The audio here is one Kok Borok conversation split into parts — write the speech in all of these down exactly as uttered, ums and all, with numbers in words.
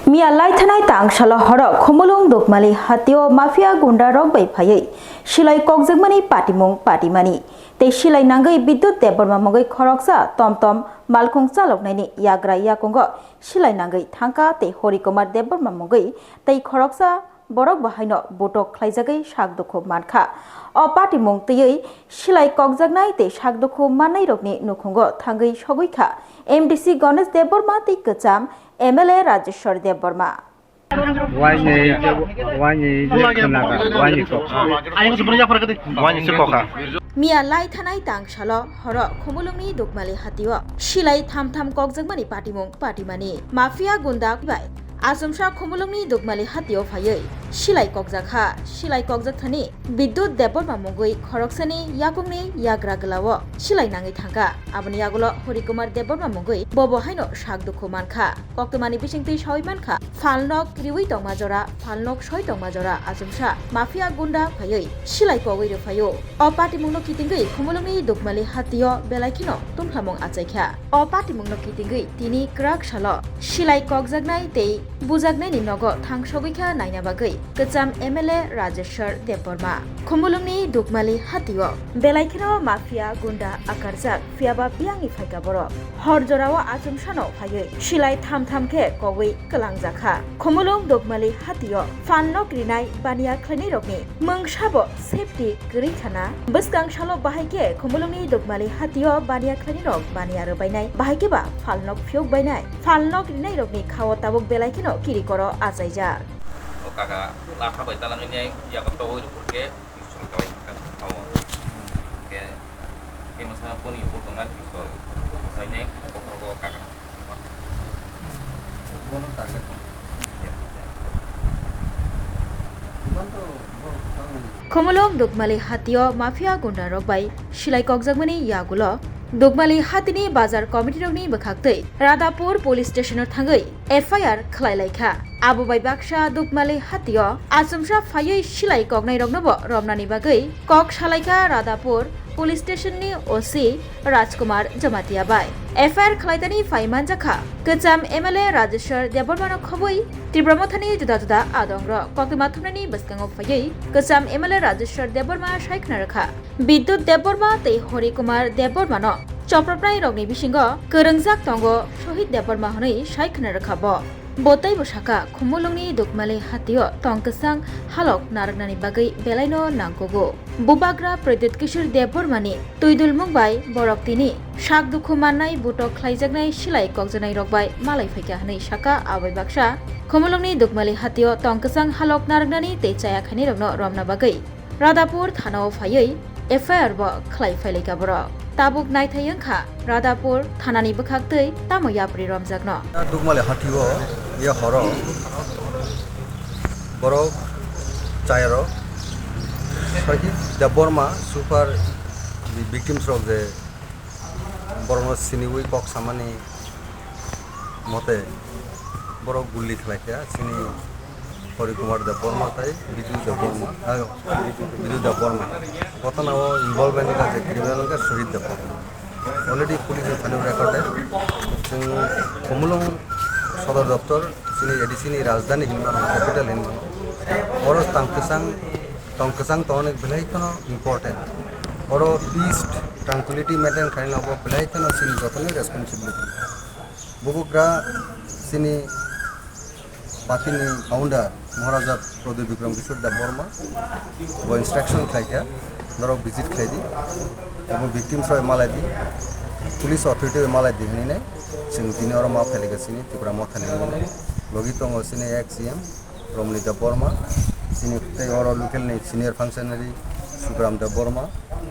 Miya laithanai tangsalo horo Khumulwng Dukmali hatio mafia gunda rok bai phaiwi silai kokjakmani patimung patimani tei silai nangwi Bidyut Debbarma mungwi khoroksa tomtom malkhung chaloknaini yagra yakungo silai nangwi thangkha tei Hori Kumar Debbarma mungwi tei khoroksa borok bo haino butok khlaijagwi sak dukhu mankha. O patimung twiwi silai kokjaknai tei sak dukhu mannairokni nukhungo thangwi sogwi kha M D C Ganesh Debbarma tei kwcham M L A Rajeshwar Debbarma. Waini je, waini je khna kha, waini kok. Waini se kok kha. Miya laithanai tangsalo horo Khumulwngni Dukmali hatio silai tham tham kokjakmani patimung patimani mafia gunda bai achomsa Khumulwngni Dukmali hatio phaiwi silai kokjak kha. Silai kokjak thani Bidyut Debbarma mungwi khoroksani yakungni yagra glao silai nangwi thangkha. Aboni yagulo Hori Kumar Debbarma mungwi bobo haino sak dukhu mankha. Koktwmani bisingtwi sawi mankha, phalnok riwi tongma jora, phalnok soi tongma jora achomsa mafia gunda phaiwi silai kogwi rwphaio. O patimungno kitingwi Khumulwngni Dukmali hatio belai kheno tungphlamung achaikha. O patimungno kitingwi tini kwrak salo silai kokjaknai tei bujaknaini nogo thangsogwi kha naina bagwi kwcham M L A Rajeshwar Debbarma. Khumulwngni Dukmali hatio belai kheno mafia gunda akarjak, phiyaba biyangni phaikha borok. Hor jorao achomsano phaiwi silai tham tham khe kogwi kwlangjakha. Khumulwng Dukmali hatio phalnok rinai baniya khlainairokni mungsabo safety kwrwi khana. Bwskang salo bahai khe Khumulwngni Dukmali hatio baniya khlainairok baniya rwbainai, bahai khe ba phalnok phiyok bainai. Phalnok rinairokni khao tabuk belai kheno kirikoro achaijak. O kaka latha bai talangwi nai yago togwi rwphur khe pistol kawai kha tao. Khe khe masa boni bo tongna pistol. Sai nai kokrok o kaka. Bono target. Khumulwng Dukmali hatio mafia gunda rok bai silai kokjakmani yagulo Dukmali hatini bazar committee rokni bwkhaktwi Radhapur police station o thangwi F I R khlai lai kha. Abo bai baksa Dukmali hatio achomsa phaiwi silai koknai rokno bo romnani bagwi kok salai kha Radhapur police station ni O C Rajkumar Jamatia bai. F I R khlaitani phai manjakha kwcham M L A Rajeshwar Debbarma no khobwi Tipra Mothani juda juda adong rok koktwma thumnani bwskango phaiwi kwcham M L A Rajeshwar Debbarma sai khna rwkha. Bidyut Debbarma tei Hori Kumar Debbarma no chopropnai rokni bisingo kwrwngjak tongo Shohid Debbarma hwnwi sai khna rwkha bo. Bo teibo sakha, Khumulwngni Dukmali hatio tong kwchang halok narwknani bagwi belaino nangkugo. Bubagra Pradyut Kishore Debbarmani twidulmung bai borok tini sak dukhu mannai, butok khlaijaknai, silai kokjaknai rok bai malai phaikha hwnwi sakha. Abai baksa Khumulwngni Dukmali hatio tong kwchang halok narwknani tei chaya khainai rokno romna bagwi Radhapur thanao phaiwi F I R bo khlai phailaikha borok. Tabuk naithai wngkha Radhapur thanani bwkhaktwi tamo yapri romjakno. Dukmali hatio ya horo borok chayaro Sahib Debbarma super victims rok je borokno siniwi kok samani mote borok guli khlaikha chini Hori Kumar Debbarma tai Bidu Debbarma, ah, Bidu Debbarma. Ghotona o involve wngkha je criminal wngkha Suhit Debbarma. Already police ni thani recorded. Chwng Khumulwng Sodor Doptor chini A D C ni rajdhani hinwi mano, capital hinwi mano. Oro tang kwchang, tong kwchang tongni belai kheno important. Oro peace, tranquility maintain khaina bo belai kheno chini jotoni responsibility. Bubagra chini party ni founder Maharaja Pradyut Bikram Kishore Debbarma bo instruction khlaikha, norok visit khlaidi, abo victims rok malai di, police authority rok malai di hinwi nai, chwng tini oro ma phailika chini Tipra Mothani hinwi nai, logi tongo chini ex C M Romani Debbarma, chini tei oro local ni senior functionary Sugram Debbarma,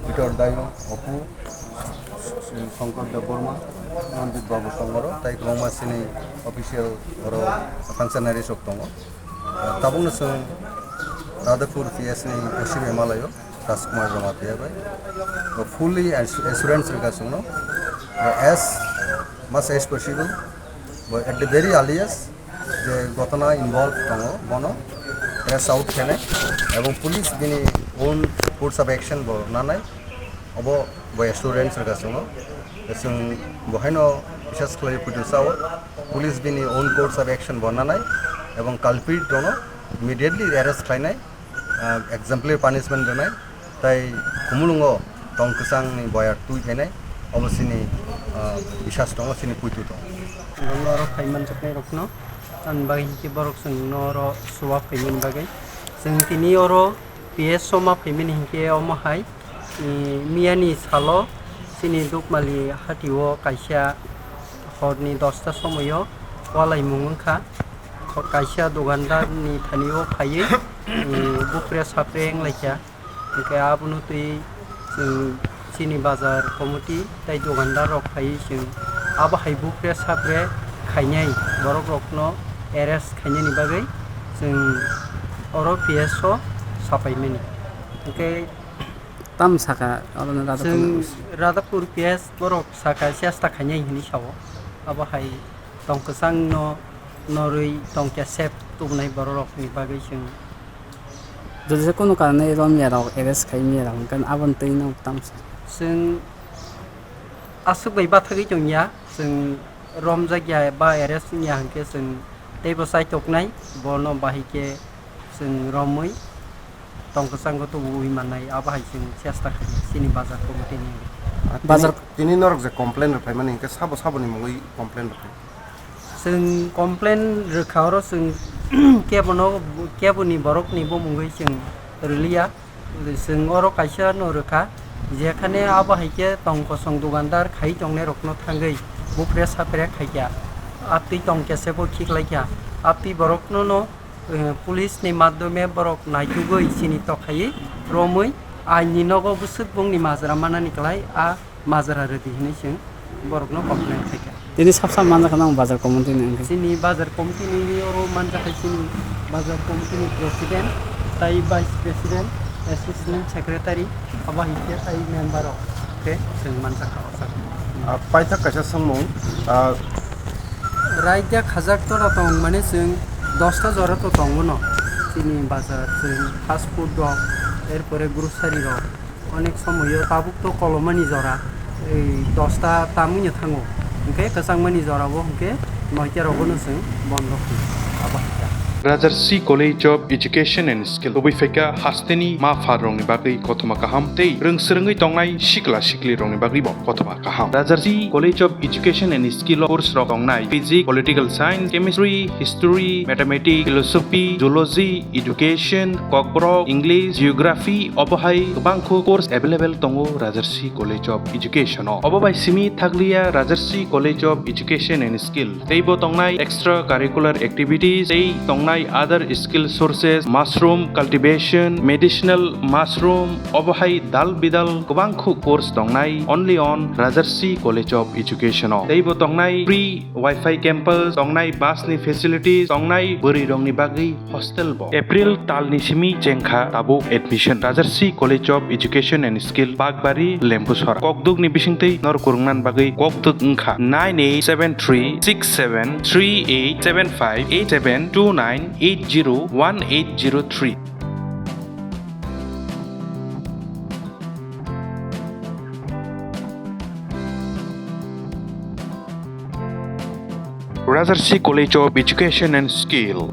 Peter Dayung, Opu, Shankar Debbarma, Ranjit Babu Songoro, tai kwbangma chini official oro functionaries rok tongo. Tabukno chwng Radhapur P S ni O C bai malaio, Rajkumar Jamatia bai. Fully assu-, assurance rwkha chwngno. As much as possible, bo at the very earliest, je ghotona involved tongo, bono trace out khenai, ebong police bini own course of action bo nanai, obo bo assurance rwkha chwngno. Chwng bo haino Bisas khlai puitu sao, police bini own course of action bo nanai ebong culprit rokno immediately arrest khlainai, ah, exemplary punishment rwnai, tai khumulwngo tong kwchangni boyar twi phainai, obo chini, ah, bisas tongo, chini puitu tongo. Norok phai manjaknai rokno, ani bagwi hinkhe borok chwng noro suwa phaimani bagwi. Chwng tini oro P S o ma phaimani hinkhe omo hai, Miyani salo chini Dukmali hatio kaisa horni dosta somoio walaimung wngkha. Kaisa dogandarni thanio phaiwi bupre sapre wnglaikha. Hwnkhe abono twi chwng chini bazar committee tei dogandarrok phaiwi chwng abo hai bupre sapre khainai, borokrokno arrest khainani bagwi chwng oro P S o sapaimani. Hwnkhe Tam saka, oro no Radhapur chwng no. Radhapur P S borok saka chesta khainai hinwi sao. Abo hai tong kwchang no norwi tong khe sep tubunai borok rok ni bagwi chwng. Jodi se kono karone romya rok arrest khai miya rok hwnkhe aboni twi no tam sa. Chwng aswk bai bathagwi tongya, chwng romjakya ba arrest wngya hwnkhe chwng teibo chaitoknai, bono bahai khe chwng romwi tong kwchango tubuwi mannai, abo hai chwng chesta khainai chini bazar committee ni. Ah, tini, bazar tini norok je complain rwphaimani hwnkhe sabo saboni mungwi complain rwphai? Chwng complain rwkha oro chwng kebono, keboni borokni bumungwi chwng rwliya. Chwng oro kaisa no rwkha, jekhane abo hai khe tong kosong dugandar khai tongnai rokno thangwi bupre sapre khaikha, aptwi tong kesebo khiklaikha, aptwi borokno no, eh, police ni madhyome borok naitugwi chini tokhaiwi romwi ain ni nogo bwswk bongni majra manani kwlai a majra rwdi hinwi chwng borokno complain khaikha. Tini sab sab manjakha nang bazar committee ni wngkhe? Chini bazar committee ni oro manjakha chini bazar committee ni president, tai vice president, assistant secretary, abo hai khe tai member rok khe chwng manjakha o jaga. Ah, paithak kaisa swngmung, ah, raida khajak tora tong mani chwng dosta jora to tong bono chini bazar chwng fast food rok, er pore grocery rok. Onek somoyo tabuk to kolomani jora, ei dosta tamwino thango, hwnkhe kwchangmani jorao hwnkhe noita rogono chwng bondo khlai, abo hai kha. Rajarsi College of Education and Skill, tubui phaikha hasteni ma pharrokni bagwi kothoma kaham tei rwng swrwngwi tongnai sikla siklirokni bagwibo kothoma kaham. Rajarsi College of Education and Skill o course rok tongnai Physics, Political Science, Chemistry, History, Mathematics, Philosophy, Zoology, Education, Kokborok, English, Geography, obo hai kwbangkhu course available tongo Rajarsi College of Education o. Obo bai simi thakliya Rajarsi College of Education and Skill. Teibo tongnai extra curricular activities, tei tongnai other skill sources, mushroom cultivation, medicinal mushroom, obo hai dal bidal kwbangkhu course tongnai only on Rajarsi College of Education o. Teibo tongnai free Wi-Fi campus, tongnai bus ni facilities, tongnai bwrwi rokni bagwi hostel bo. April tal ni simi chengkha tabuk admission. Rajarsi College of Education and Skill, Bakbari, Lembusora. Kokduk ni bisingtwi nor kwrwngna bagwi kokduk wngkha nine eight seven three six seven three eight seven five eight seven two nine eight zero one eight zero three. Rajarsi College of Education and Skill.